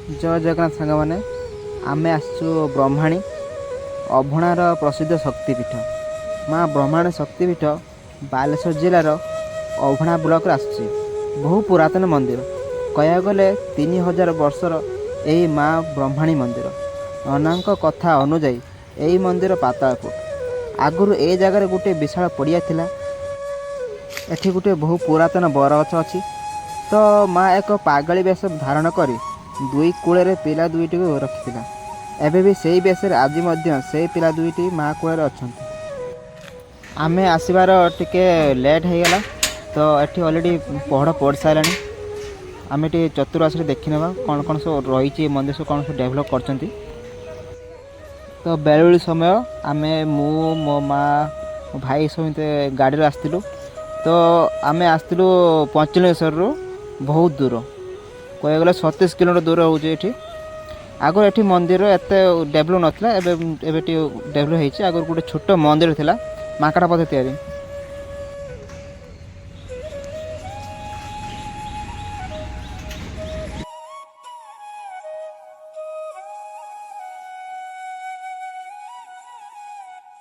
ଜୟ ଜଗନ୍ନାଥ ସାଙ୍ଗମାନେ। ଆମେ ଆସିଛୁ ବ୍ରହ୍ମାଣୀ, ଅଭଣାର ପ୍ରସିଦ୍ଧ ଶକ୍ତିପୀଠ। ମା ବ୍ରହ୍ମାଣୀ ଶକ୍ତିପୀଠ ବାଲେଶ୍ୱର ଜିଲ୍ଲାର ଅଭଣା ବ୍ଲକରେ ଆସୁଛି। ବହୁ ପୁରାତନ ମନ୍ଦିର, କହିବାକୁ ଗଲେ 3000 ବର୍ଷର ଏହି ମା ବ୍ରହ୍ମାଣୀ ମନ୍ଦିର। ନନାଙ୍କ କଥା ଅନୁଯାୟୀ ଏହି ମନ୍ଦିର ପାତାଳପୁଟ। ଆଗରୁ ଏ ଜାଗାରେ ଗୋଟିଏ ବିଶାଳ ପଡ଼ିଆ ଥିଲା। ଏଠି ଗୋଟିଏ ବହୁ ପୁରାତନ ବରଗଛ ଅଛି। ତ ମା ଏକ ପାଗଳି ବେଶ ଧାରଣ କରି ଦୁଇ କୂଳରେ ପିଲା ଦୁଇଟିକୁ ରଖିଥିଲା। ଏବେ ବି ସେଇ ବେଶରେ ଆଜି ମଧ୍ୟ ସେଇ ପିଲା ଦୁଇଟି ମା କୂଳରେ ଅଛନ୍ତି। ଆମେ ଆସିବାର ଟିକେ ଲେଟ୍ ହେଇଗଲା, ତ ଏଠି ଅଲରେଡ଼ି ପହଡ଼ ପଡ଼ି ସାରିଲାଣି। ଆମେ ଟିକେ ଚତୁର୍ପାର୍ଶ୍ୱରେ ଦେଖିନେବା କ'ଣ କ'ଣ ସବୁ ରହିଛି, ଏ ମନ୍ଦିର ସବୁ କ'ଣ ସବୁ ଡେଭଲପ୍ କରିଛନ୍ତି। ତ ବେଳୁଳି ସମୟ, ଆମେ, ମୁଁ, ମୋ ମା, ମୋ ଭାଇ ସମସ୍ତେ ଗାଡ଼ିରେ ଆସିଥିଲୁ। ତ ଆମେ ଆସିଥିଲୁ ପଞ୍ଚଲିଙ୍ଗେଶ୍ୱରରୁ, ବହୁତ ଦୂର, କହିବାକୁ ଗଲେ 37 କିଲୋମିଟର ଦୂର ହେଉଛି ଏଠି। ଆଗରୁ ଏଠି ମନ୍ଦିର ଏତେ ଡେଭଲପ୍ ନଥିଲା, ଏବେ ଏବେ ଟିକେ ଡେଭଲପ୍ ହେଇଛି। ଆଗରୁ ଗୋଟେ ଛୋଟ ମନ୍ଦିର ଥିଲା, ମାଙ୍କଡ଼ା ପଥର ତିଆରି।